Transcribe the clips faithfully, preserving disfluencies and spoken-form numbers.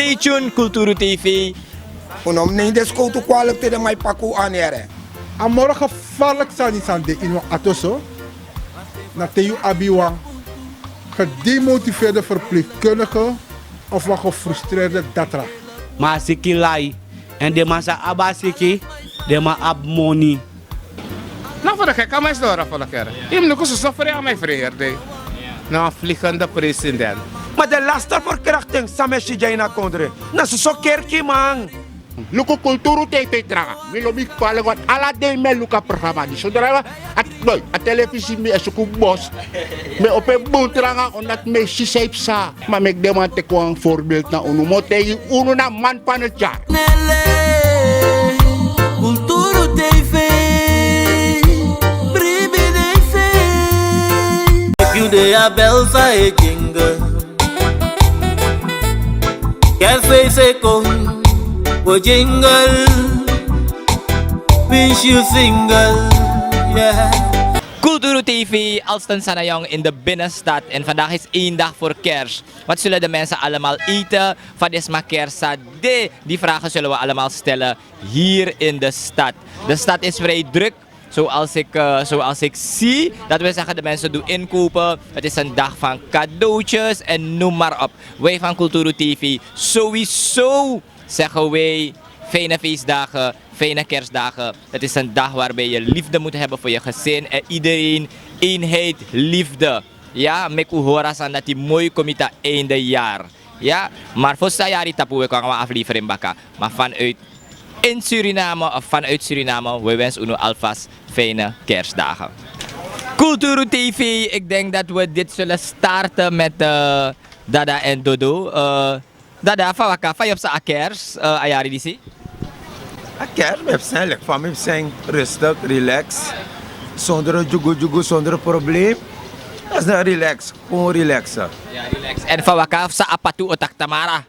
Stay tuned, Kulturu T V. Un no mus neem den skowtu kwalik te den man e paki un anere. A moro gevaarlijk sani san de ini wan ato so, na te yu abi wan gedemotiveerde verpleegkundige of wan gefrustreerde datra. Ma a siki lai, èn den man sa abi a siki, den man abi moni. Na fu de keki a man e sidon ora fu de kere. Yu mus luku soso frei a man e frei heri dei. Na wan vliegende president. Ma den laste verkrachting san mi e si dya ini a kondre, na soso kerkiman. Luku Kulturu T V tranga. Mi lobi kwalik want ala dei mi e luku a programa disi. Sodra a, a telefisi mi e suku bos. Mi e opo en bun tranga omdat mi e si san e psa. Ma meki den man teki wan voorbeeld na unu. Mi o taigi unu na man van het jaar. Nele, Kulturu T V, bribi T V. Meki yu de a bel fa e jingle. Kerstfeest e kon, we jingle. Pinch yu single, yeah. Kulturu T V, Alston Sanayong in de binnenstad. En vandaag is één dag voor kerst. Wat zullen de mensen allemaal eten? Fa den sma kerst sa de? Die vragen zullen we allemaal stellen hier in de stad. De stad is vrij druk. Zoals ik, eh, zoals ik zie, dat we zeggen de mensen doen inkopen. Het is een dag van cadeautjes en noem maar op. Wij van Kulturu T V, sowieso zeggen wij fijne feestdagen, fijne kerstdagen. Het is een dag waarbij je liefde moet hebben voor je gezin en iedereen, eenheid, liefde. Ya, meki un hori a sani dati moi kon miti a einde yari. Ya, maar fosi a yari tapu we kon nanga wan aflevering baka. Maar vanuit in Suriname of vanuit Suriname, we wensen unu alvast fijne kerstdagen. Kulturu T V, ik denk dat we dit zullen starten met, eh, Dada en Dodo. Eh, Dada, fa waka, fa yu psa a kerst, eh, a yari disi? A kerst, mi psa en leki fa mi psa en, rustig, relax. Zonder djugu djugu, zonder probleem. Dat is nou relax, gewoon relax. Ja, relax. En fa waka, fa a patu o taki tamara?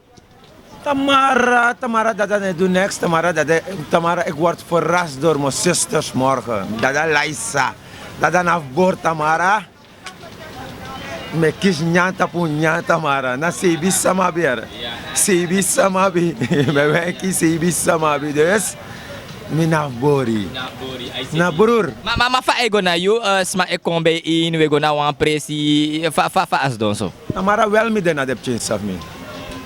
Tamara, tamara, Dada no e du niks. Tamara, Dada, tamara, ik word verrast door mijn zusters morgen. Dada Laisa. Dada na fu bori tamara. Mi e kisi nyan tapu nyan tamara. Na seibi sama beri. Seibi sama bi. Mi e wenki seibi sama bi. Dus mi na fu bori. Na broer. Ma, ma, ma fa e go na yu, eh, sma e kon bijeen, we go na wan presi, fa, fa, fa a sidon so? Tamara wel mi de na den pikin sisa fu mi.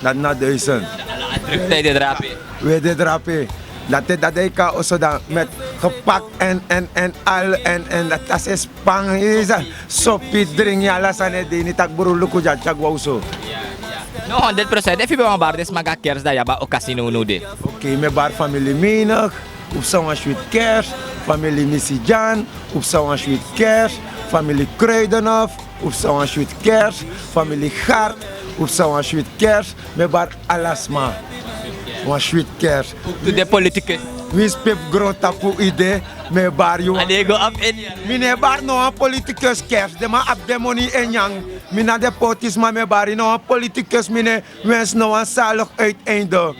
Dati na duizend. We de drape. Dati, dati e kon oso dan met gepak en, en, en al en, en dati a se span, sopi, dringi, ala sani e de ini, taki broer luku dya, tyari gwe na oso. No, honderd procent. Efu yu ben wani bari den sma go na kerst, dan yu abi a okasi nownow de. Oké, mi e bari famili Menig, un psa wan switi kerst, famili Misi Dyan, un psa wan switi kerst, famili Kruidenhof, un psa wan switi kerst, famili Gart, un psa wan switi kerst, mi e bari ala sma wan switi kersi. Tu den politikus. Winsi pe fu grontapu yu de, mi e bari yu. A no e go abi eni. Mi no e bari no wan politikus kersi. Den man abi den moni e nyan. Mi na den pôtisma, mi e bari no wan politikus, mi no e wensi no wan zalig uiteinde.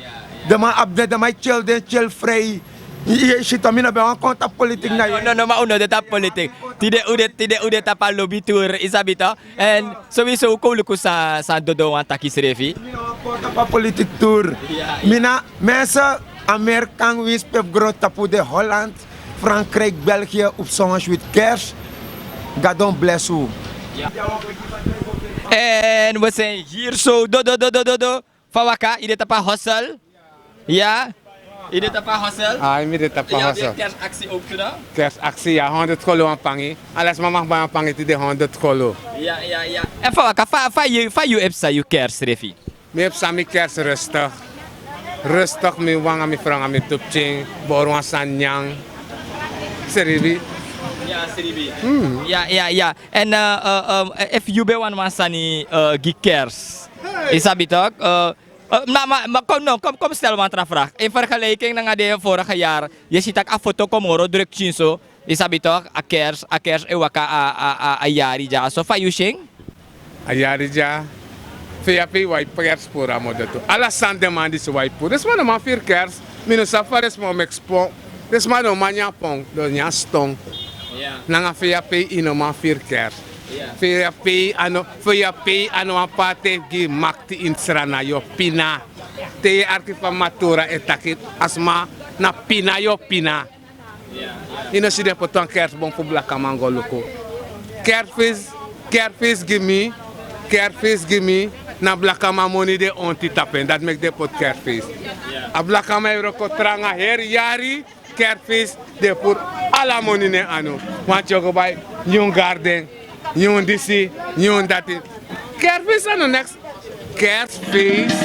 Den man abi den, den man e tyel den tyel vrij. Yu e si toch, mi no ben wani kon tapu politik na yu. No, no, no, ma un no de tapu politik. Tide un de, tide un de tapu a lobi tour, yu sabi toch. En sowieso un kon luku san, san Dodo wani taki srefi. Mi no wani kon tapu a politik tour. Mi na mensen, Amerikan, winsi pe fu grontapu de, Holland, Frankrijk, België, un psa wan switi kersi. God don bless un. En we zijn hier zo, Dodo, Dodo, Dodo. Fa waka, yu de tapu a hosel? Ya. Yu de tapu a hosel? Ai, mi de tapu a hosel. Kersaksi ook tu dan? Kersaksi, ya, honderd kolo wan pangi. Ala sma mag bai wan pangi tide, honderd kolo. Ya, ya, ya. En fa waka, fa, fa yu, fa yu e psa yu kersi srefi? Mi e psa mi kersi rustig. Rustig, mi wan nanga mi frow nanga mi tu pikin, bori wan sani nyan. Sribi. Ya, sribi. Ya, ya, ya. En, eh, eh, eh, efu yu ben wani wan sani, eh, gi kersi. Yu sabi toch? Eh, Eh, ma, ma, ma, kom, no, kom, kom stel wan tra vraag. In vergelijking nanga den vorige yari, yu e si taki a foto kon moro druk pikinso. Yu sabi toch, a kersi, a kersi e waka a, a, a, a yari dya. So fa yu si en? A yari dya, fa yu abi wan kersi puru a modo tu. Ala sani den man disi wan puru. Den sma no man firi kersi. Mi no sabi fa den sma o meki spon. Den sma no man nyan pon, den o nyan ston. Ya. Nanga fa yu abi, yu no man firi kersi. Ya. Fa yu abi, a no, fa yu abi, a no wan pati gi makti ini Sranan, yu o pina. Te yu e arki fa matura e taki, a sma na pina yu o pina. Yu no si den poti wan kerstbon fu blakaman go luku. Kerstfeest, kerstfeest gi mi, kerstfeest gi mi, na blakaman moni den onti tapu en, dati meki den poti kerstfeest. A blakaman e wroko tranga heri yari, kerstfeest den puru ala moni na en anu. Wanti yu o go bai nyun garden, nyun disi, nyun dati. Kerstfeest a no neks. Kerstfeest,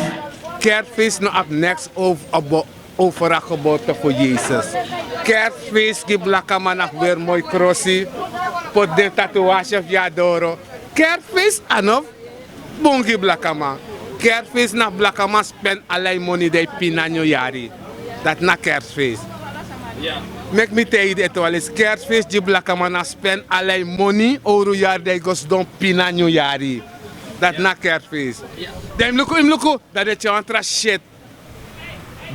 kerstfeest no abi neks over a bo-, over a geboorte fu Yesus. Kerstfeest gi blakaman na weri moi krosi, poti den tatoeage fu yu na doro. Kerstfeest a no bun gi blakaman. Kerstfeest na blakaman spen ala yu moni di yu pina nyun yari. Dati na kerstfeest. Meki mi taigi yu ete wan leisi. Kerstfeest gi blakaman na spen ala yu moni owru yari di yu go sidon pina nyun yari. Dati na kerstfeest. Dan yu mus luku, yu mus luku, dan den tyari wan tra shit.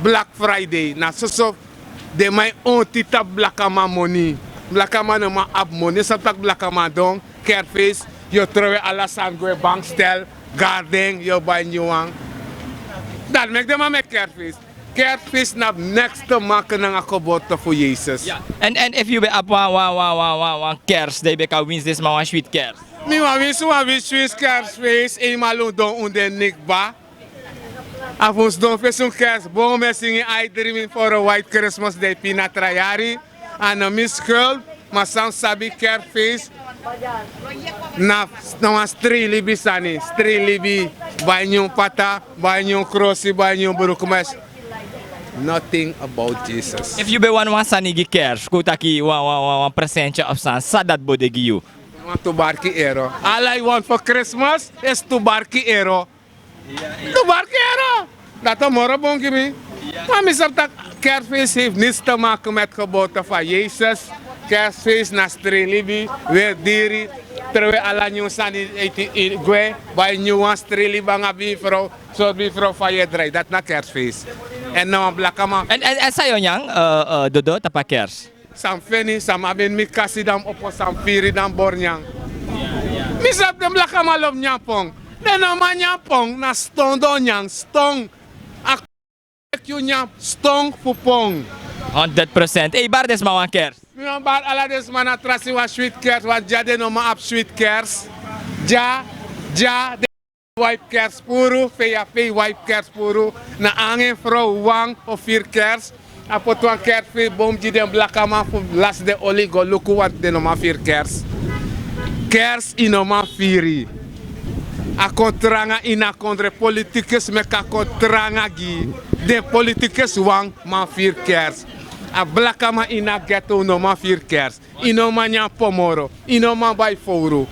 Black Friday, na soso den man e onti tapu blakaman moni. Blakaman no man abi moni. Yu sabi taki blakaman don, kerstfeest, yu o trowe ala sani gwe, bankstel, garden, yu o bai nyun wan. Dati meki den man meki kerstfeest. Kerstfeest no abi neks te maken nanga geboorte fu Yesus. Èn, èn efu yu ben abi wan, wan, wan, wan, wan, wan kerst, dan yu ben kan winsi den sma wan switi kerst. Mi wani winsi wan, winsi switi kerstfeest, eenmaal un don un de nikba. A fu un sidon fesi un kerstbon, mi e singi ai dri mi for a white Christmas di e pina tra yari. A no mi skuld, ma san mi sabi kerstfeest na, na wan strei libi sani, strei libi, bai nyun pata, bai nyun krosi, bai nyun bruku, ma nothing about Jesus. Efu yu ben wani wan sani gi kerst, kon un taki wan, wan, wan, wan presentye of san, san dati bo de gi yu? Wan tu barki ero. Ala yu wani fu Christmas is tu barki ero. Tu barki ero. Dati o moro bun gi mi. Ma mi sabi taki kerstfeest heeft niets te maken met geboorte van Yesus. Kerstfeest na strei libi, weri diri, trowe ala nyun sani, eti, i gwe, bai nyun wan, strei libi nanga bifrow, sortu bifrow fa yu e drai, dati na kerstfeest. Èn na wan blakaman. Èn, èn, èn san yu o nyan, eh, eh, dodo tapu a kerst? San mi feni, san mi abi ini mi kasi, dan mi opo, san mi firi, dan mi bori nyan. Mi sabi den blakaman lobi nyan pon. Den no man nyan pon, na ston den o nyan, ston. A kon meki yu nyan ston fu pon. Honderd procent. Ei, bari den sma wan kerst. Mi wani bari ala den sma na trasi wan switi kerst, want dya den no man abi switi kerst. Dya, dya, den waipi kerst puru, fei a fei waipi kerst puru, na a nanga en frow wan o firi kerst. A poti wan kerstfeestbom gi den blakaman fu lasi den oli go luku, want den no man firi kerst. Kerst yu no man firi. A kon tranga ini a kondre, politikus meki a kon tranga gi yu. Den politikus wan man firi kerst. A blakaman ini a ghetto no man firi kerst. Yu no man nyan pon moro. Yu no man bai fowru.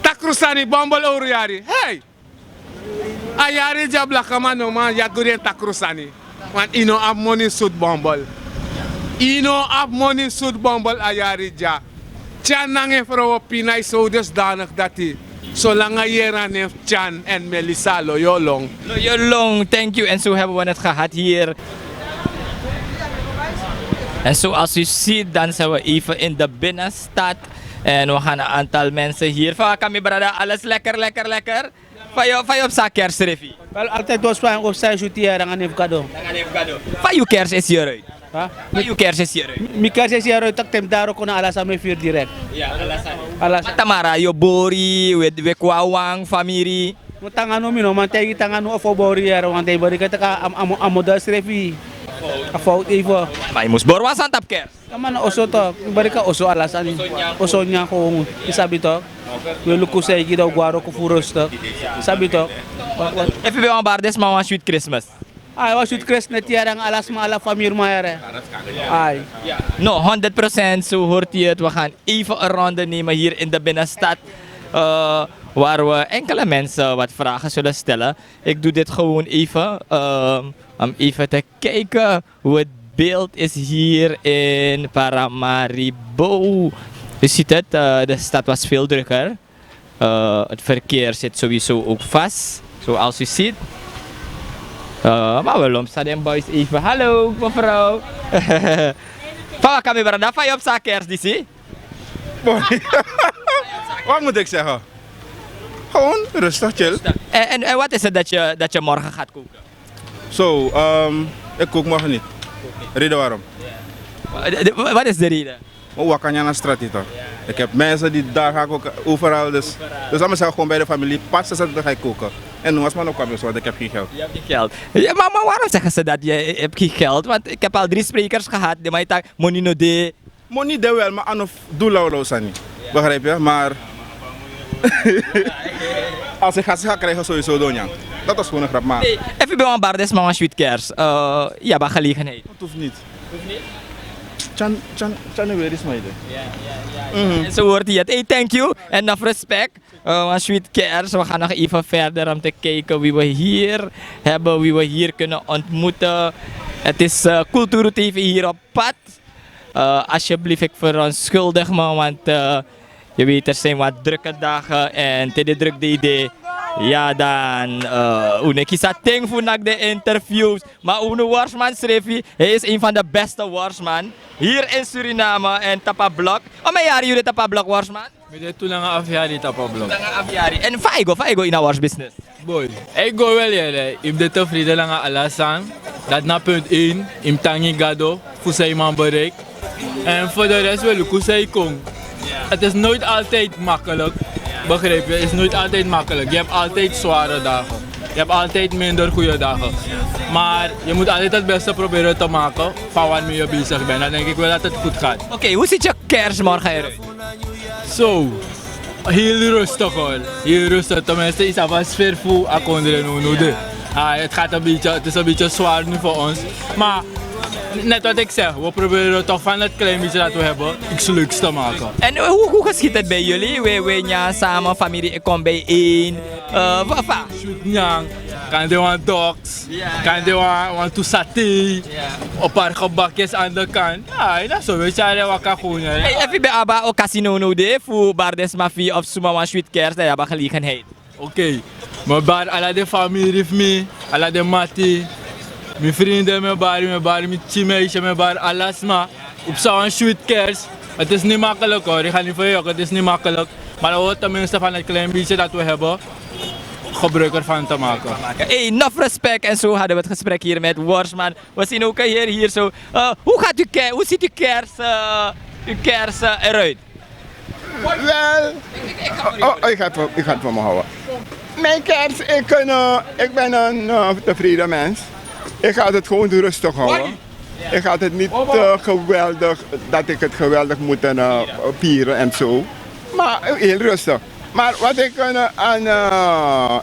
Takru sani, bombol owru yari. Hey! A yari dya blakaman no man yagri en takru sani. Want yu no abi moni sutu bombol. Yu no abi moni sutu bombol a yari dya. Tyan nanga en frow o pina yu so dusdanig dati. Solanga yu yere a nen fu Tyan èn Melissa, lo yu o lon. Lo yu o lon, thank you. En zo hebben we het gehad hier. En zoals u ziet, dan zijn we even in de binnenstad. En we gaan een aantal mensen hier. Fa waka mi brada, alles lekker, lekker, lekker? Fa yu, fa yu o psa kerst srefi? Wel, altijd was fijn op zijn zoet hier, nanga neef Gado. Nanga neef Gado. Fa yu kerst e si eruit? Ha? Fa yu kerst e si eruit? Mi kerst e si eruit, taki te mi de na wroko na ala sani mi e firi direct. Ya, ala sani. Ala sani. Ma tamara, yu o bori, wi e, wi e kon a wan famiri. No, tanga no, mi no man taigi tanga no, efu wi o bori yere wan dei, bari kan taki a, a, a, a model srefi. A fout even. Ma yu mus bori wan sani tapu kerst. Ya man, na oso toch. Yu bari kan oso, ala sani. Oso nyan. Oso nyan gewoon. Yu sabi toch. Wi e luku san e gi dan wi go na wroko fu rustig. Yu sabi toch. Efu yu ben wani bari den sma wan sweet Christmas? Ai, wan sweet Christmas neti yere nanga ala sma, ala famiri man yere. Ai. No, honderd procent, zo hoort u het. We gaan even een ronde nemen hier in de binnenstad, eh, waar we enkele mensen wat vragen zullen stellen. Ik doe dit gewoon even, eh, om even te kijken hoe het beeld is hier in Paramaribo. U ziet het, eh, de stad was veel drukker. Eh, het verkeer zit sowieso ook vast, zoals u ziet. Eh, maar we lopen den boys even. Hallo, mevrouw. Fa waka mi brada, fa yu o psa kerst disi? Boy. Wat moet ik zeggen? Gewoon rustig, chill. En, en, en wat is het dat je, dat je morgen gaat koken? So, um, ik kook morgen niet. Reden waarom? Wat is de reden? Mijn wakanya na straat hier toch. Ik heb mensen die daar gaan koken, overal. Dus, dus laat me zeggen, gewoon bij de familie, pas zes uur ga ik koken. En nu was man ook anders, want ik heb geen geld. Je hebt geen geld. Ja, maar, maar waarom zeggen ze dat je hebt geen geld? Want ik heb al drie sprekers gehad, die mij tak money no de. Money de wel, maar ano doe lauw sani. Begrijp je? Maar als ik ga, ga krijgen sowieso donyan. Dat was gewoon een grap, maar. Hey, efu ben wan bardes man wan sweet kers, uh, ya ba gelegenheid. Het hoeft niet. Hoeft niet? Chan, chan, chan weer is mij de. Ja, ja, ja. En zo wordt hij het. Hey, thank you. En of respect. Uh, wan sweet kers. We gaan nog even verder om te kijken wie we hier hebben, wie we hier kunnen ontmoeten. Het is uh, Culturu T V hier op pad. Uh, alsjeblieft, ik verontschuldig me, want uh, je weet, er zijn wat drukke dagen en te de druk D D. Ja, dan uh, Uneki Sating voor nak de interviews. Maar Unu Worsman Srefi, hij is een van de beste worsman hier in Suriname en Tapablok. Oh, mijn jaren jullie Tapablok worsman? Mi de tu nanga afu yari tapu a blok. Nanga afu yari. En fa yu go, fa yu go ini a wors business? Boy, a e go wel yere, yu mus de tevreden nanga ala sani. Dati na punt één, yu mus danki Gado fu san yu man bereik. En voor de rest wil ik u zeggen, het is nooit altijd makkelijk. Begrijp je? Het is nooit altijd makkelijk. Je hebt altijd zware dagen. Je hebt altijd minder goede dagen. Maar je moet altijd het beste proberen te maken van waarmee je bezig bent. Dan denk ik wel dat het goed gaat. Oké, hoe ziet je kerst morgen eruit? Zo, heel rustig hoor. Heel rustig. Tenminste, is alvast sfeervol akondre no no de. Ah, het gaat een beetje, het is een beetje zwaar nu voor ons. Maar net wat ik zeg, we proberen toch van het klein beetje dat we hebben iets leuks te maken. En hoe, hoe geschiet het bij jullie? We, we nyan samen, familie, ik kom bijeen. Uh, fa, fa? Shoot nyan, kan de wan dogs, kan de wan, wan tu saté, een paar gebakjes aan de kant. Ja, dat is zo, weet je, hij waka gewoon. Hey, efu ben abi a okasi no no de fu bardes mafi of suma wan sweet kerst, dan yu abi a gelegenheid. Oké, mi bari ala den famiri fu mi, ala den mati, mi vrienden, mi bari, mi bari mi tiki meisje, mi bari ala sma. Op zo'n sweet kerst. Het is niet makkelijk hoor, ik ga niet voor je, het is niet makkelijk. Maar we horen tenminste van het klein beetje dat we hebben gebruik ervan te maken. Hey, enough respect. En zo hadden we het gesprek hier met Worsman. We zien ook hier, hier zo. Uh, hoe gaat u ke hoe ziet uw kerst, uh, uw kerst uh, eruit? Wel, oh, oh, ik ga het voor, ik ga het voor me houden. Mijn kerst, ik, uh, ik ben een uh, tevreden mens. Ik ga het gewoon rustig houden. Ik ga het niet uh, geweldig, dat ik het geweldig moet uh, pieren en zo. Maar uh, heel rustig. Maar wat ik uh, aan uh,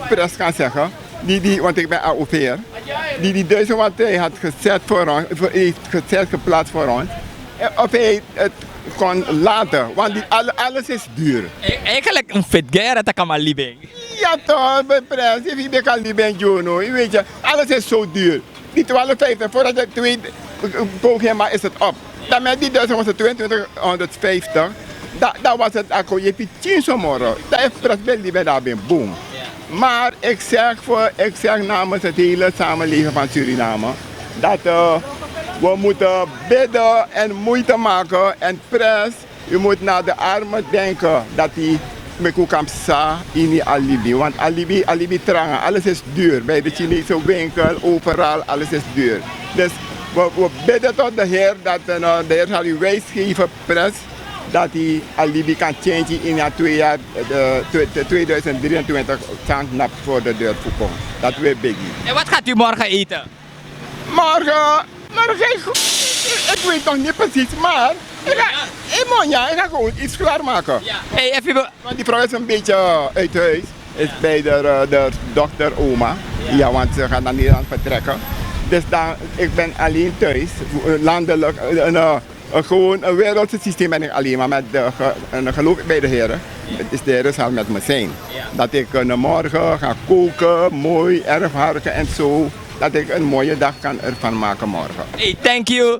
pres kan zeggen, die, die, want ik ben A O V'er, die, die duizend wat hij had gezet voor ons, voor, heeft gezet, geplaatst voor ons, eh, of hij het kon laten, want die, alle, alles is duur. Eigenlijk een fit guy dat kan maar living. Ja toch, bij prijs, if je kan living, you know, je weet je, alles is zo duur. Die twaalf vijftig, voordat je twee pogingen maakt, is het op. Dan met die duizend was het tweeëntwintighonderdvijftig. Dan was het ako, je hebt tien somoro. Dat heeft prijs bij die bij daar ben boom. Maar ik zeg, voor, ik zeg namens het hele samenleven van Suriname dat uh, we moeten bidden en moeite maken en prijs. U moet naar de armen denken dat die mekukamsa ini alibi. Want alibi, alibi tranga, alles is duur. Bij de Chinese winkel, overal, alles is duur. Dus we, we bidden tot de Heer dat uh, de Heer zal u wijs geven, pres, dat die alibi kan change in het twee jaar, de, de tweeduizend drieëntwintig, tang nap voor de deur te komen. Dat we biggie. En wat gaat u morgen eten? Morgen, morgen, ik, ik weet nog niet precies, maar ik ga, ik moet, ja, ik ga gewoon iets klaarmaken. Ja. Hey, even... Want die vrouw is een beetje uh, uit huis, is bij de, uh, de dochter, oma. Ja. Ja, want ze gaat naar Nederland vertrekken. Dus dan, ik ben alleen thuis, landelijk, uh, uh, uh, gewoon een wereldse systeem ben ik alleen maar met de, uh, geloof ik bij de heren. Het is de heren zal met me zijn. Ja. Dat ik uh, morgen ga koken, mooi, erfharken en zo. Dat ik een mooie dag kan ervan maken morgen. Hey, thank you.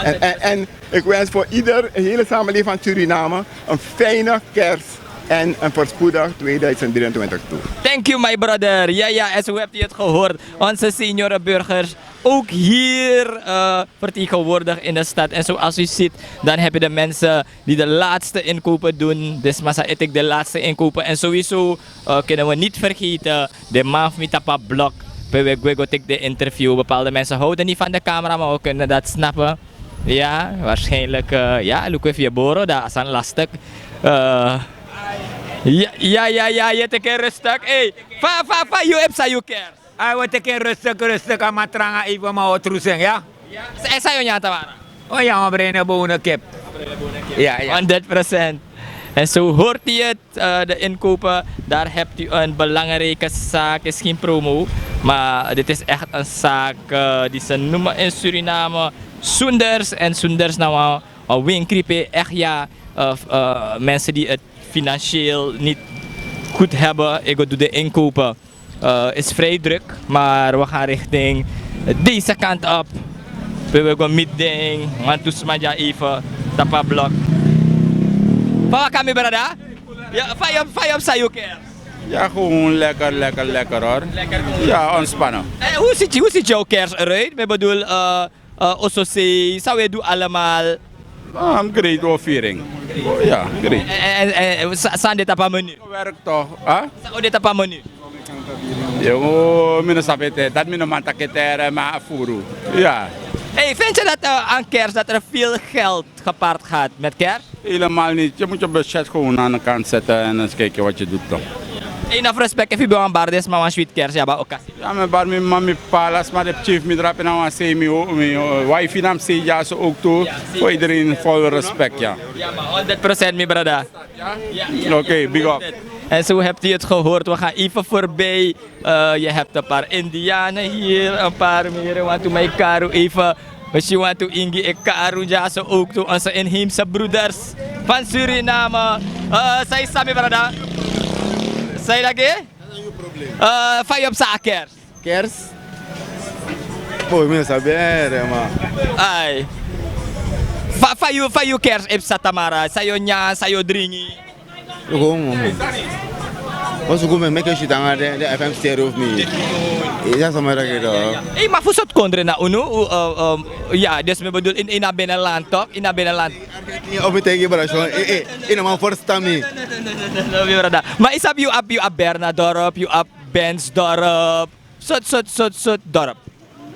En, en, en ik wens voor ieder, de hele samenleving van Suriname, een fijne kerst en een voorspoedig tweeduizend drieëntwintig toe. Thank you, my brother. Ja, ja, en zo hebt u het gehoord. Onze seniore burgers, ook hier uh, vertegenwoordigd in de stad. En zoals u ziet, dan heb je de mensen die de laatste inkopen doen. Dit is Massa Etik, de laatste inkopen. En sowieso uh, kunnen we niet vergeten de man van Mitapa Blok. Pe we gwe go teki de interview, bepaalde mensen houden niet van de camera, maar we kunnen dat snappen. Ja, waarschijnlijk, eh, ja, luku efu yu e boro, dat is dan lastig. Eh, ja, ja, ja, ja, yu teki en rustig. Hey, fa, fa, fa yu e psa yu kers? Ai, we teki en rustig, rustig, a man tranga even, ma o trusing, ya? Ja. Sa, sa yu nyan tamara? O ya, wan brene bone kip. Ya, ya. Honderd procent. En zo hoort u het, eh, de inkopen, daar hebt u een belangrijke zaak, is geen promo, maar dit is echt een zaak, eh, die ze noemen in Suriname Soenders. En Soenders na wan, wan winkri pe echt, ja, eh, f-, eh, mensen die het financieel niet goed hebben, e go du de inkopen. Eh, is vrij druk, maar we gaan richting deze kant op. We, we go meet ding, want tu sma dya even tapu a blok. Fa waka, mi brada? Ja, fa yu, fa yu e psa yu kers? Ja, gewoon lekker, lekker, lekker hoor. Lekker gewoon. Ja, ontspannen. Eh, hoe ziet, hoe ziet jouw kers eruit? Ik bedoel, eh, eh, ososei, san wi e du allemaal. Ah, great, o viering. Ja, great. En, en, en, sa, san de tapu a menu? Werk toch, hè? San o de tapu a menu? Yo, mi no sabi ete, dat mi no man taki ete, ma a furu. Ja. Hey, vind je dat, eh, aan kerst, dat er veel geld gepaard gaat met kerst? Helemaal niet. Je moet je budget gewoon aan de kant zetten en eens kijken wat je doet dan. Hey, na respect, efu yu ben wan bari den sma wan switi kers, yu abi a okasi. Ja, mi bari mi mama, mi p'pa, ala sma, den pikin fu mi drape na wan sei, mi, mi, eh, wifi na mi sei dyaso ook tu. Ja, zeker. Voor iedereen vol respect, ja. Ja, maar honderd procent, mi brada. Ja? Ja. Oké, big up. En zo hebt u het gehoord, we gaan even voorbij. Eh, je hebt een paar Indianen hier, een paar meer. Want u mij karu even. We zien want u ingi e karu dyaso ook tu, onze inheemse broeders van Suriname. Eh, san yu sa, mi brada? San yu taki? Eh, fa yu e psa a kers? Kers? Boy, mi no sabi, eh, man. Ai. Fa, fa yu, fa yu kers e psa tamara? San yu o nyan, san yu o dringi? Luku, man. O suku mi, meki yu si tanga den, den F M stereo fu mi. Yu sa sabi san mi e taki, toch. Ei, ma fu sortu kondre na unu, u, eh, eh, ja, dus mi bedoel, in, in a binnenland, toch? In a binnenland. Of mi taigi brada, so, eh, eh, yu no man ferstan mi. No, no, no, no, no, mi brada. Ma yu sabi yu abi, yu abi Bernadorp, yu abi Bensdorp. Sortu, sortu, sortu, sortu dorp.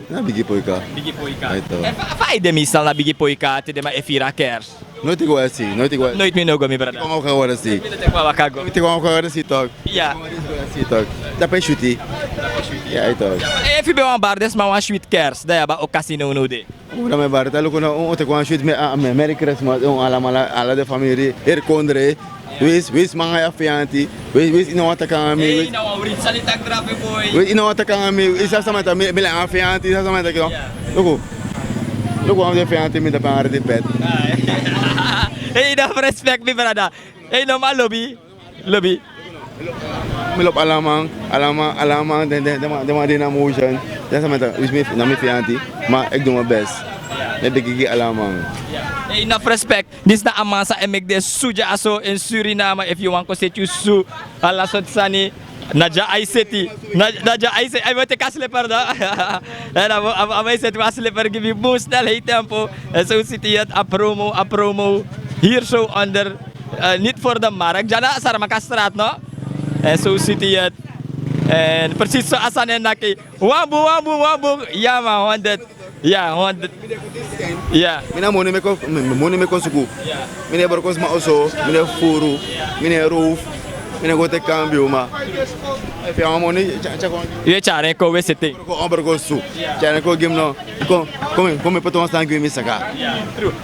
Na Bigi Poika. Bigi Poika. Ai, toch. En fa, fa yu de meestal na Bigi Poika, te den man e firi a kers? Nooit ik wel zie, nooit ik wel. Nooit mi no go, mi brada. Nooit mi no go, mi brada. Nooit mi no teki wan waka go. Nooit ik wel go, toch. Ja. Nooit ik wel zie, toch. Dape switi. Dape switi. Ja, ai, toch. Ja, ma efu yu ben wan bari den sma wan switi kers, dan yu abi a okasi nownow de. O, dan mi e bari taki, luku, no, un o teki wan switi, mi, ah, mi, Merry Christmas, un alamala, ala den famiri, heri kondre. Wesi, wesi, mi nanga yu a feyanti. Wesi, wesi, yu no wani taki nanga mi. Ei, wesi, na wan writi sani yu taki, drape boy. Wesi, yu no wani taki nanga mi. Yu sabi san mi e taki, mi, mi nanga yu a feyanti, yu sabi san mi e taki, no? Ja. Luku. Luku, wan fu den feyanti mi de pe a heri di pet. Ai. Ei, no respect, mi brada. Ei, no, ma lobi. Lobi. Mi lobi ala man, ala man, ala man, den, den, den man, den man de na motion. Den san mi e taki, wisi mi, na mi feyanti, ma ik doe mijn best. Mi e begi gi ala man. Ei, no respect. Disi na a man san e meki den su dyaso in Suriname. Efu yu wani kon seti yu su, ala sortu sani. Na dya a e seti. Na, na dya a e seti. Ai, mi o teki a slipper dan. En a, a, a e seti wan slipper gi mi bun snelheid tempo. En zo ziet u het, a promo, a promo. Hier zo onder, eh, niet voor de markt. Dya na Saramaccastraat, no? En zo ziet u het. En precies zo a sani e naki. Wan bun, wan bun, wan bun. Ja, man, honderd. Ja, want, ja. Mi na moni mi e kon, mi, mi moni mi e kon suku. Ja. Mi no e broko sma oso, mi no e fufuru, mi no e roof, mi no e go teki kambi uma. Efu yu abi moni, tya-, tyari en kon, we seti. Broko, on broko su. Ja. Tyari en kon gi mi no. Kon, kon mi, kon mi poti wan sani gi mi saka. Ja.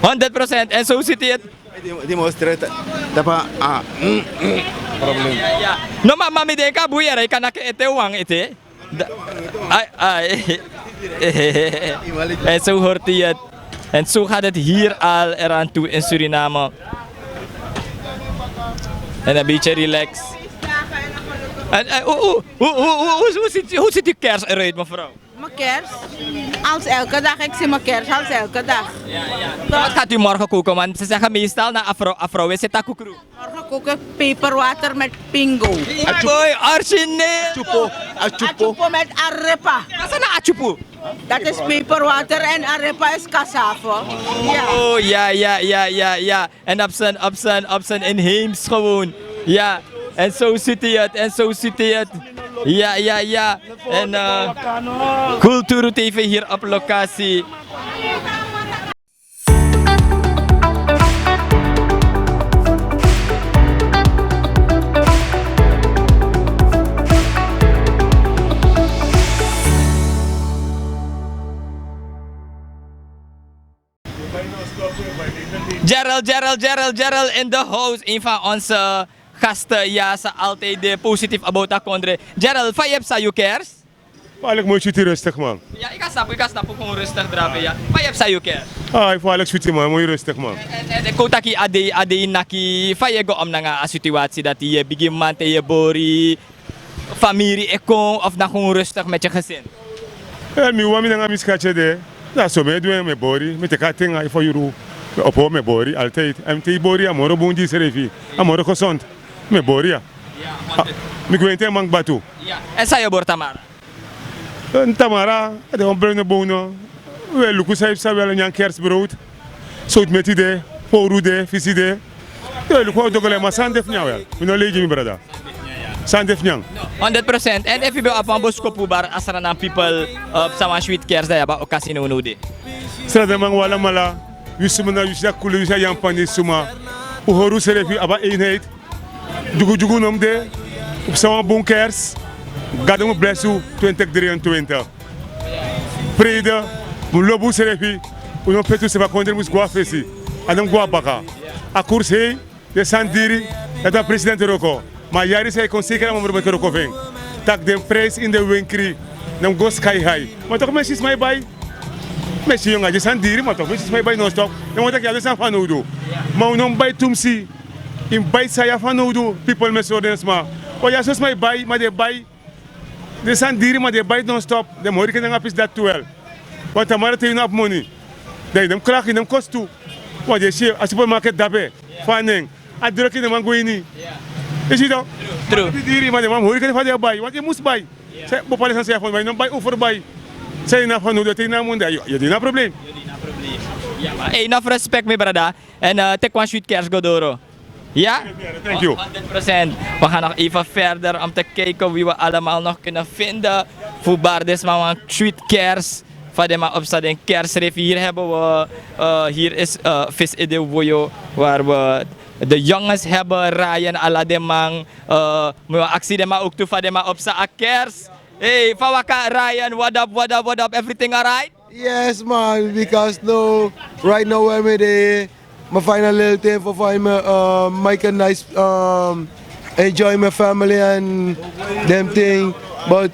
Honderd procent. En zo ziet u het. Di, di mi o stress tapu a, mm, mm. Problem. Ja, ja. No, ma, ma mi denki a bun yere, yu kan naki ete wan ete. Da-, ai, ai. En zo hoort u het. En zo gaat het hier al eraan toe in Suriname. En een beetje relax. En, en hoe, hoe, hoe ziet, hoe ziet uw kers eruit, mevrouw? Mijn kers? Als elke dag, ik zie mijn kers als elke dag. Ja, ja. Wat gaat u morgen koken? Want ze zeggen meestal na afro, afro, we zitten koekroe. Morgen kook ik peperwater met pingo. Boy, origineel. Achupo. Achupo. Achupo met arepa. Wat is nou achupo? Dat is peperwater en arepa is cassave. Ja. Oh, ja, ja, ja, ja, ja. En op zijn, op zijn, op zijn inheems gewoon. Ja, en zo ziet hij het, en zo ziet hij het. Ja, ja, ja. En eh, Kulturu T V hier op locatie. Gerald, Gerald, Gerald, Gerald in the house. Een van onze gasten, ja, ze altijd de positief about a kondre. Gerald, fa yu psa yu kers? Fa yu leki, moi switi, rustig man. Ja, ik kan snappen, ik kan snappen, gewoon rustig drapen, ja. Fa yu psa yu kers? Ah, fa yu leki, switi man, moi rustig man. En, en, en, kon taki a dei, a dei naki, fa yu go om nanga a situatie dati, yu bigi man te yu bori, famiri e kon, of na gewoon rustig met je gezin? Eh, mi wan mi nanga mi skatje de. Na so mi e du en, mi e bori, mi e teki a ten, a fo yuru. Mi e opo, mi e bori, altijd. En te yu bori, a moro bun gi yu srefi. A moro gezond. Mi e bori ya. Mi gwenti en man kba tu. En san yu e bori tamara? En tamara, a de wan bruine bonen. Wi e luku san yu psa, wi e nyan kerstbrood. Sowtu meti de, fowru de, fisi de. Wi e luku wan dogele, ma sani de fu nyan wel. Mi no lei gi mi brada. Sani de fu nyan. Honderd procent. En efu yu ben abi wan boskopu bari a Sranan people, eh, psa wan switi kerst, dan yu abi a okasi nownow de. Sranan man, wi alamala, wi suma na, wi si a kulu, wi si a yampani suma. Un hori unsrefi, abi a eenheid. Dyugudyugu no mus de, un psa wan bun kerst. Gado mus blesi un twintig drieëntwintig. Vrede, un lobi unsrefi, un no mus peti unsrefi, a kondre mus go na fesi, a no mus go na baka. A kursi hei, den sani diri, dati a presidenti wroko. Ma a yari san e kon, zeker a man mus meki wroko fu en. Tak' den prijs ini den wenkri, no mus go sky high. Ma toch mi e si sma e bai. Mi e si yongu, a den sani diri, ma toch mi e si sma e bai non-stop. Den wani taki yu abi den sani fanowdu. Ma un no mus bai tumsi. Yu mus bai san yu abi fanowdu, pipel, mi e sori den sma. Wan ya so sma e bai, ma den e bai. Den sani diri, ma den e bai non-stop. Den mus hori enke nanga pisi dati tu wel. Wan tamara te yu no abi moni, dan yu no mus klaki, yu no mus kosi tu. Wan den e si a supermarket dape, fa a nen, a droki den man go ini. Yu si toch? Tru. Diri, ma den man mus hori enke fa den e bai, want yu mus bai. San yu bopali sani san yu abi fanowdu, ma yu no mus bai overbai. San yu no abi fanowdu, te yu no abi moni, dan yu, yu de na problem. Yu de na problem. Enough respect, mi brada. En eh, teki wan switi kerst go doro. Ja? Dank je. Honderd procent. We gaan nog even verder om te kijken wie we allemaal nog kunnen vinden. Fu bari den sma wan switi kerst. Fa den man opsa den kerst srefi. Hier hebben we, eh, hier is eh, Vis Ede Woyo, waar we de jongens hebben, Ryan, ala den man. Eh, mi wani aksi den man ook tu fa den man opsa a kerst. Hey, fa waka Ryan, what up, what up, what up? Everything alright? Yes man, because now, right now where mi de, my final little thing for find my, um, make a nice, um, enjoy my family and dem thing. But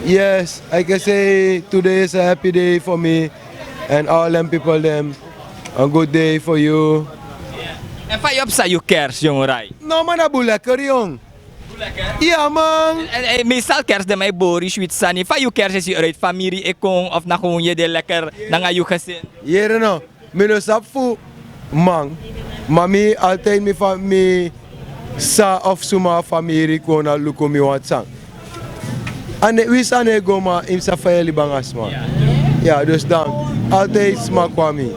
yes, I can say today is a happy day for me and all dem people dem. A good day for you. En fa yu opsa yu kerst, yongu Rai? No man, a bun lekker, yongu. Ya man. En, en meestal kerst den man e bori switi sani. Fa yu kerst e si eruit? Famiri e kon of na gewoon yu e de lekker nanga yu gezin? Yere no, mi no sabi fu man. Ma mi altijd mi fa, mi sa of suma famiri kon na luku mi wan sani. A no, winsi a no e go, ma yu mus sabi fa yu e libi nanga sma. Ya, dus dan altijd sma kon na mi.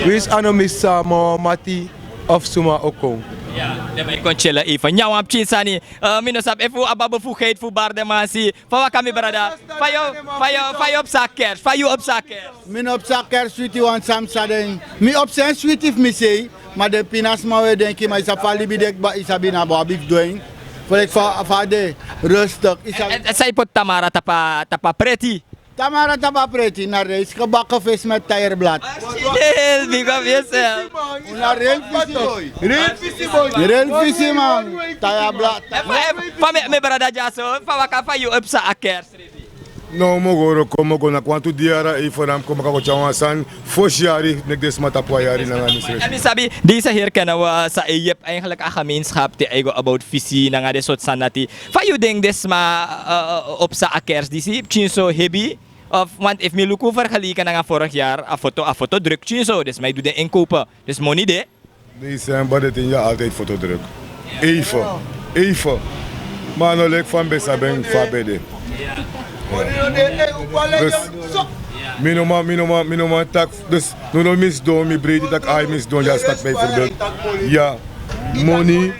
Winsi a no mi sa, ma wan mati of suma o kon. Ya, den man e kon chillen even. Nyan wan pikin sani. Eh, mi no sabi efu a babu fu geit fu bari den man si. Fa waka mi brada? Fa yu, fa yu, fa yu opsa kerst? Fa yu opsa kerst? Mi no opsa kerst switi, want san mi sa den. Mi opsa en switi fu mi sei, ma den pina sma we denki, ma yu sabi fa libi de kba, yu sabi na bo abi fu du en. Fa leki fa, fa a de, rustig, yu sabi. En, en san yu poti tamara tapu a, tapu a preti? Tamara tapu a preti na reis gebakken vis met taierblad. Stil, big up yourself. Na real fisi boy. Real fisi boy. Real fisi man. Taierblad. Fa, fa, fa mi, mi brada dyaso, fa waka, fa yu opsa a kerst? No, mi o go wroko, mi o go na kwantu diara, even dan mi kon baka go tyari wan sani. Fosi yari, meki den sma tapu a yari nanga mi srefi. En mi sabi, deze hier kennen we, san e yepi eigenlijk a gemeenschap te a e go about fisi nanga den sortu sani dati. Fa yu denki den sma, eh, opsa a kerst disi, pikinso hebi? Of, want efu mi luku vergelijken nanga vorig jaar, a foto, a foto druk pikinso, dus mi e du den inkopen. Dus moni de. December de tin ya altijd foto druk. Even, even. Ma a no leki fa mi ben sabi en fa a ben de. Dus mi no man, mi no man, mi no man taki, dus no, no, mi sidon, mi breiti taki ai, mi sidon, dyaso taki bijvoorbeeld. Ya, moni.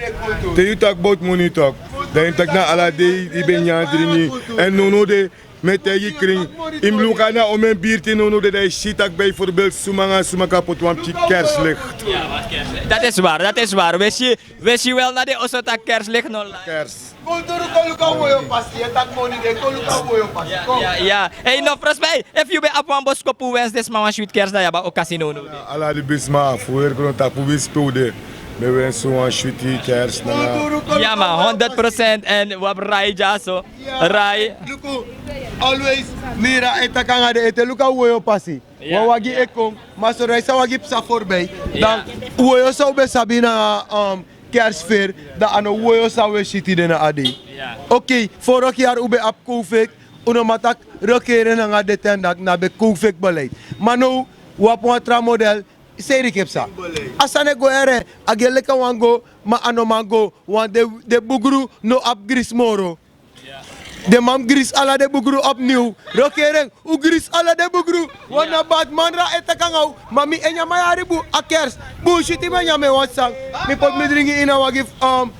Te yu taki about moni taki. Dan yu taki na ala dei yu ben nyan dringi. Èn nownow de mi e taigi krin. Yu mus luku na omeni birti nownow de, dan yu si tak' bijvoorbeeld suma nanga suma kan poti wan pikin kersligi. Dati e swari, dati e swari. Wi e si wel na den oso tak' kersligi no lai. Kers. Kulturu kon luku a woyo pasi, yu e taki moni de, kon luku a woyo pasi. Kon. Ya, ya. Ei, no, frospi, efu yu ben abi wan boskopu, wensi den sma wan switi kersi, dan yu abi a okasi nownow. Ala libisma fu heri grontapu, winsi pe un de, mi e wensi un wan switi kersi nanga. Ya man, honderd procent. Èn wi abi Rai dyaso. Rai. Luku, always, mi e taki nanga den ete, luku a woyo pasi. Wan wagi e kon, ma so Rai sa wagi psa voorbij. Dan woyo san un ben sabi na, um, kersi feri, dan a no woyo san un e si tide na a dei. Okei, vorig yari un ben abi covid, un no man taki regering nanga den ten dati na ben covid beleid. Ma now un abi wan tra model, seiri ke psa. A sani e go here, a gi en leki a wani go, ma a no man go, want den, den bugru no abi grisi moro. Den man mus grisi ala den bugru opnieuw. Regering, un grisi ala den bugru. Wan na badman, Rai e taki nanga un. Ma mi e nyan mi yari bun, a kersi. Bun switi mi e nyan mi wan sani. Mi poti mi dringi ini a wagi fu, um,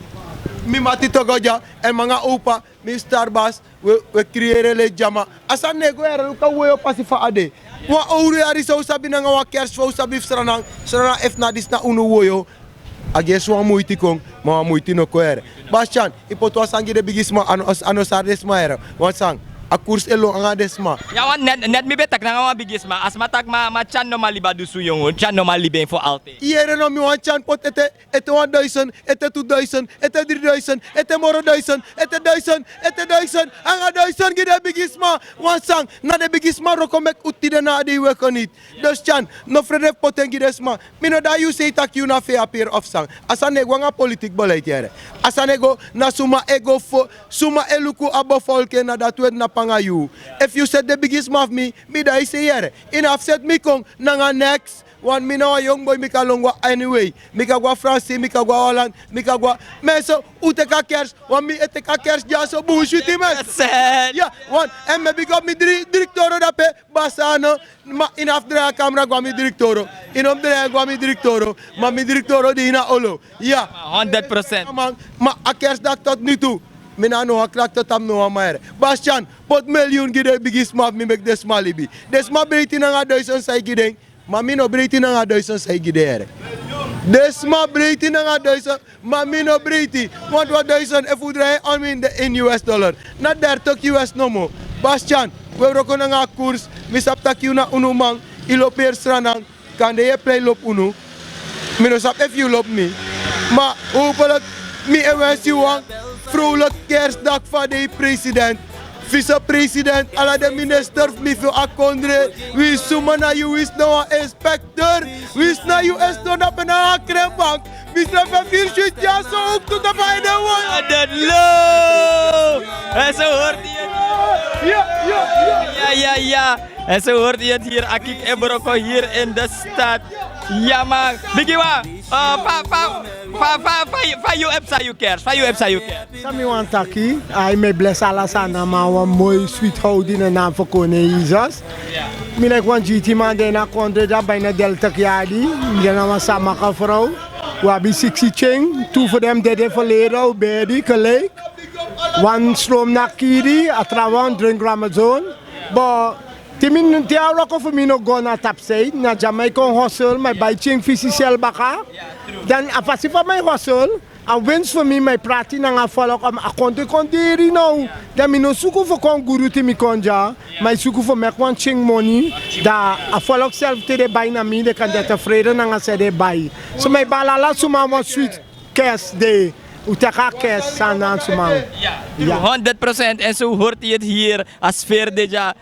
mi mati Togo dya, èn mi nanga Opa, mi Starbas, wi e, wi e creëer leti dya, ma a sani no e go here, luku a woyo pasi fa a de. Wan owru yari san un sabi nanga wan kersi fa un sabi fu Sranan, Sranan efu na disi na unu woyo. A gersi wan muiti kon, ma wan muiti no kon here. Bastian, yu poti wan sani gi den bigisma, a no, a no sari den sma here. Wan sani, a koersi e lon nanga den sma. Ya, wan net, net mi ben taki nanga wan bigisma, a sma taki ma, ma Tyan no man libi a dusun yongu, Tyan no man libi en fu altijd. Yu yere no, mi wan Tyan poti ete, ete wan duizend, ete tu duizend, ete dri duizend, ete moro duizend, ete duizend, ete duizend, nanga duizend gi den bigisma. Wan sani, na den bigisma wroko meki un tide na a dei wi e geniet. Dus Tyan, no frede fu poti en gi den sma. Mi no dati yu sei tak' yu na V H P'er of san. A sani no e go nanga politiki beleid yere. A sani e go na suma e go fu, suma e luku a bevolking, na dati wi e tnapu nanga yu. Efu yu seti den bigisma fu mi, mi dati yu sei yere. Yu no abi seti mi kon nanga neks. Want mi na wan yongu boi, mi kan lon go anyway. Mi kan go na Fransi, mi kan go na Holland, mi kan go na, mi so, un teki a kersi, want mi e teki a kersi dyaso bun switi man. Ya, want, èn mi e bigi op mi dri, dri toro dape, Basa no, ma yu no abi fu drai a kamra go na mi dri toro. Yu no mus drai en go na mi dri toro. Ma mi dri toro de ini a olo. Ya. Honderd procent. Ma, ma a kersi dati tot nu tu, mi no abi no wan krakti tapu no wan man here. Bastian, poti miliyun gi den bigisma fu mi meki den sma libi. Den sma breiti nanga duizend san yu gi den. Ma mi no breiti nanga duizend san yu gi den here. Den sma breiti nanga duizend. Ma mi no breiti, want wan duizend efu un drai en om in de, in U S dollar, na dertig U S nomo. Bastian, wi e wroko nanga a koersi, mi sabi tak' yu na unu man, yu lobi heri Sranan, kande yu e prei lobi unu. Mi no sabi efu yu lobi mi. Ma hopelijk, mi e wensi wan vrolijk kerstdag fu a dei, president, vicepresident, ala den minister fu mi fu a kondre, winsi suma na yu, winsi na wan inspector, winsi na yu e sidon dape na a krenbank. Mi srefi e firi switi dyaso, un tu tapu a ede wan. Adello! Èn so hori yu. Ya, ya, ya. Ya, ya, ya. Èn so hori yu heri, a kiki e wroko heri in de stad. Ya man. Bigiwan, eh, fa, fa, fa, fa, fa yu, fa yu e psa yu kersi, fa yu e psa yu kersi. San mi wani taki, ai, mi e blesi ala Sranan man wan moi switi howdu ini a nen fu Koning Yesus. Mi leki wan diti man de na kondre dya, bijna dertig yari. Mi de na wan Saamaka frow. Wi abi siksi pikin, tu fu den dede verlede, un beri gelijk. Wan stroom na kiri, a trawan drink Gramazon. Bo te mi, te a wroko fu mi no go na tapusei, na dya mi e kon hosel, mi e bai pikin fisi seri baka. Dan a fasi fa mi e hosel, a winsi fu mi, mi e prati nanga a folku, a kondre kon diri now. Dan mi no suku fu kon guru te mi kon dya, mi e suku fu meki wan pikin moni, dan a folku srefi te den bai na mi, den kan de tevreden nanga san den bai. So mi e bari ala suma wan switi kersi dei. Un teki a kersi san na suma. Ya. Honderd procent, èn so hori yu heri, a sfeer de dya.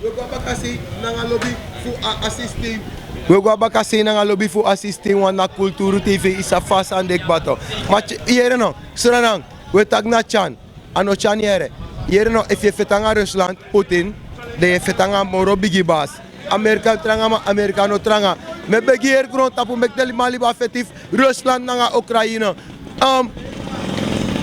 Wi e go na bakasei nanga lobi fu a, a systeem. Wi e go na bakasei nanga lobi fu a systeem, want na Kulturu T V, yu sabi fa a sani de kba. Ma yu yere no, Sranan, wi e taki na Tyan. A no Tyan yere. Yere no, efu yu e feti nanga Rusland, Putin, dan yu e feti nanga moro bigi basi. Amerika tranga, ma Amerika no tranga. Mi e begi heri grontapu, meki den man libi a feti fu Rusland nanga Ukraine. Um,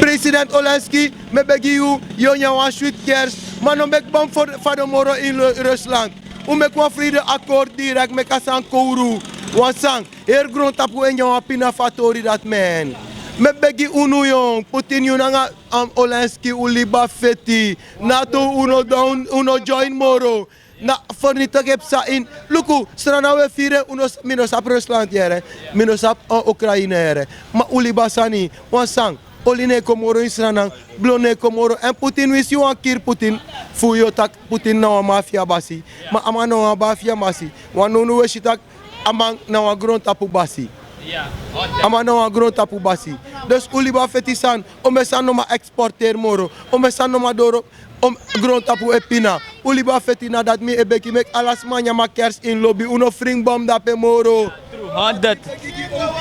president Zelensky, mi e begi yu, yu o nyan wan switi kersi, ma no meki bom fadon moro ini Rusland. Un meki wan vrede akkoord direct, meki a sani kowru. Wan sani, heri grontapu e nyan wan pina fu a tori dati, man. Mi e begi unu, yon, Putin, yu nanga, um, Olenski, un libi na feti. Na tu, un no don, un no join moro. Na ferniti e psa ini. Luku, Sranan un e firi en, un no s-, mi no sabi Rusland yere. Mi no sabi, uh, Ukraine yere. Ma un libi na sani, wan sani. Oli no e kon moro ini Sranan, blo no e kon moro. Èn Putin, winsi yu wani kiri Putin, fu yu o taki Putin na wan mafia basi. Ma a man na wan mafia basi. Wan nownow wi e si taki a man na wan grontapu basi. A man na wan grontapu basi. Dus un libi na feti sani, omeni sani no man exporteri moro. Omeni sani no man doro, omeni grontapu e pina. Un libi na feti, na dati mi e begi, meki ala sma nyan a kersi ini lobi, un no fringi bom dape moro. Honderd.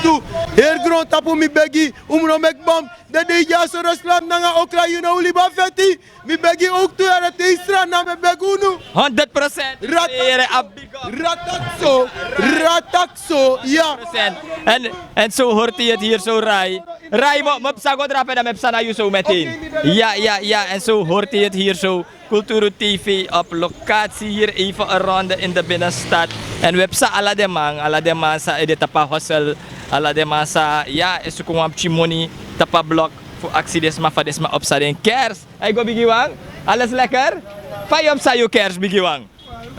Tu, heri grontapu mi begi, un no meki bom. Den dei dyaso Rusland nanga Ukraine, un libi na feti. Mi begi unu tu, yere, te Sranan, mi e begi unu. Honderd procent. Ratakso, ratakso, ya. Procent. En, en zo hoort u het hier zo, Rai. Rai, mi, mi psa go drape, dan mi psa na yu zo meteen. Ya, ya, ya, en zo hoort u het hier zo. Kulturu T V op locatie, hier even een ronde in de binnenstad. En wi psa ala den man, ala den man san e de tapu a hosel, ala den man san, ya, e suku wan pikin moni tapu a blok fu aksi den sma fa den sma o psa den kers. Ai, go bigi wan. Alles lekker? Fa yu o psa yu kers, bigi wan?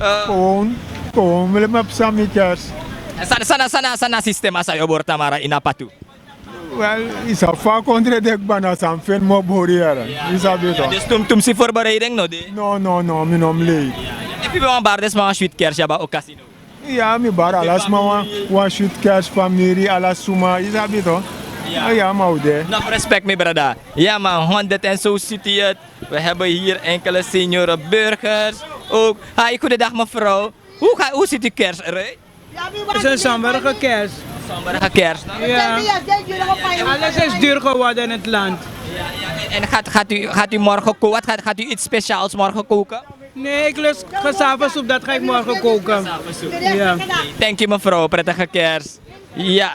Eh. Kon, kon, mi e psa mi kers. San, san, san, san na sistema san yu o bori tamara ini a patu? Wel, yu sabi fa a kondre de kba, na san mi feni mi o bori yere. Yu sabi tok. Dus tumtumsi voorbereiding no de? No, no, no, mi no mus lei. Efu yu ben wani bari den sma wan switi kers, yu abi a okasi no? Ya, mi bari ala sma wan, wan switi kers, famiri, ala suma, yu sabi tok. Ya. Ya, ma un de. No, respect, mi brada. Ya, man, honderd en zo ziet u het. We hebben hier enkele seniore burgers ook. Hi, goedendag mevrouw. Hoe ga, hoe ziet u kers eruit? Het is een somberige kers. Somberige kers, no? Ja. Alles is duur geworden in het land. Ja, ja. En gaat, gaat u, gaat u morgen ko-, wat gaat, gaat u iets speciaals morgen koken? Nee, ik lust cassavasoep, dat ga ik morgen koken. Cassavasoep. Ja. Thank you, mevrouw. Prettige kers. Ja.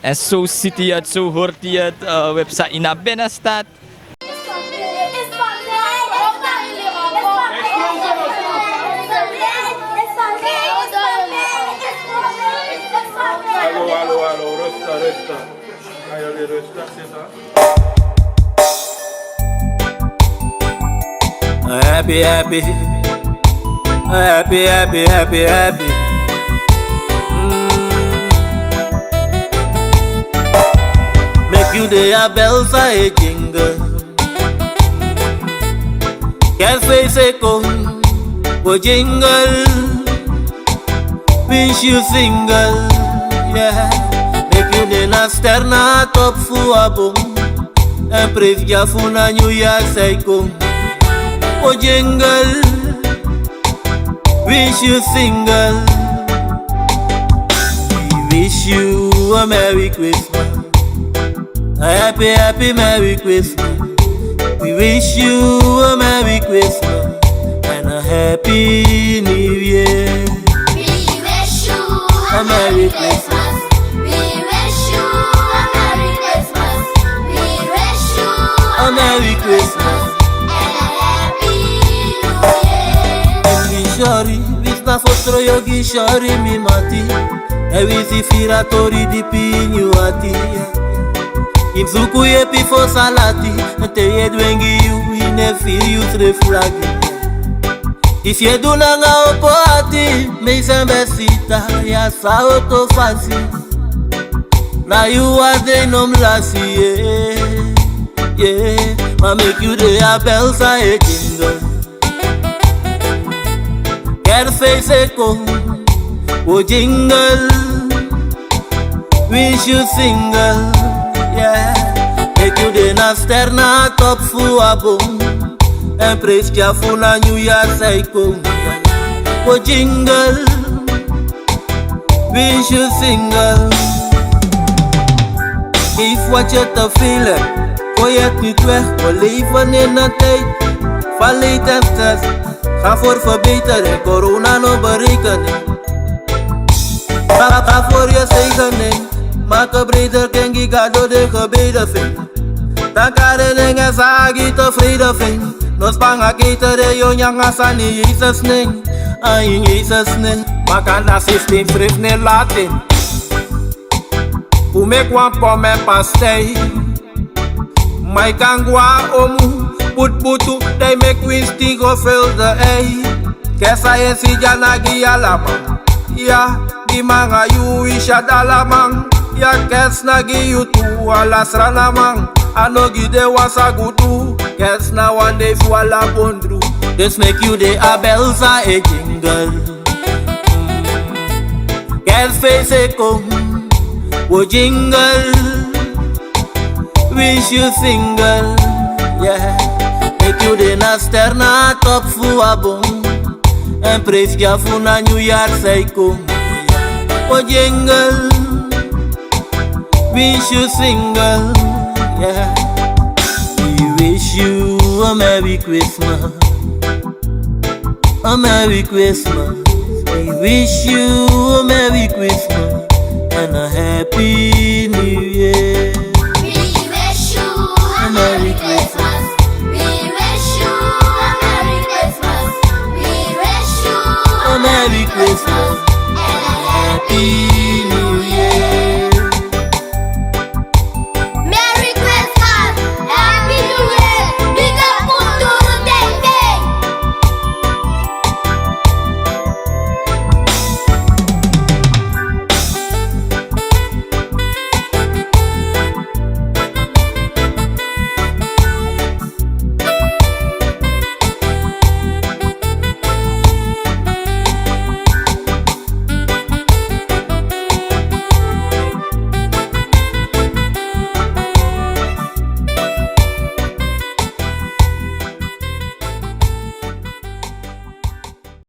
En zo ziet u het, zo hoort u het. Eh, we hebben ze in de binnenstad. Alo, alo, alo, rusta, rusta. Alo, rusta, sisa. Happy, happy. Happy, happy, happy, happy. Mm. Make you dey a belsa e jingle. Kerstfeest e kon, go jingle. Wish you single, yeah. Make you dey na ster na top fu a bom. En prijs gi a fu na New Year san e kon. Go jingle. Wish you single. We wish you a Merry Christmas. A happy, happy Merry Christmas. We wish you a Merry Christmas and a Happy New Year. We wish you a Merry Christmas. We wish you a Merry Christmas. We wish you a Merry Christmas and a Happy New Year. Wi sorry, wi sna fostroyogi sorry, mi mati. En wi si firi a tori dipi ini yu ati. Yu mus suku yepi fosi a lati. Te yu e dwengi yu, yu no e firi yusrefi lagi. Efu yu e du nanga opo ati, mi e seni besita, ya sa oto fasi. Na yu wan dei no mus lasi, yeah, yeah. Ma make you dey a belsa e jingle. Kerstfeest e kon, go jingle. Wish you single, yeah. Make you dey na ster na top fu a bom. En prijs gi a fu na New Year san e kon. Go jingle. Wish you single. Geef wat je te veel hebt, gooi het niet weg. We leven in een tijd van leed en stress. Ga voor verbetering, corona no berekening. Ga, ga voor je zegening. Maak een breder kring, die Gado de gebeden vindt. Dan kan de dingen zagen die tevreden vindt. No span a keitere, yo nyanga sani Jesus name. Ah, in Jesus name. Makanda systeem schrijft niet Latin. Hoe make wan pom en pastei. Mai kangwa omu, butbutu, dai meki winsti go felde ei. Kersa yesi dya na gi alaman. Ya, gi man a yu wisi a dalaman. Ya, kersi na gi yu tu ala sranaman. A no gi den wan sa gudu. Kersi na wan dei fu ala bondru. Dus meki yu de a belsa e jingle. Kersi fesi e kon, wo jingle. Wins yu single, yeah. Meki yu de na ster na a top fu a bon. En prijs dya fu na New Year san e kon. Wo jingle. Wins yu single, yeah. We wish you a Merry Christmas. A Merry Christmas. We wish you a Merry Christmas and a Happy New Year. We wish you a Merry Christmas. We wish you a Merry Christmas. We wish you a Merry Christmas and a Happy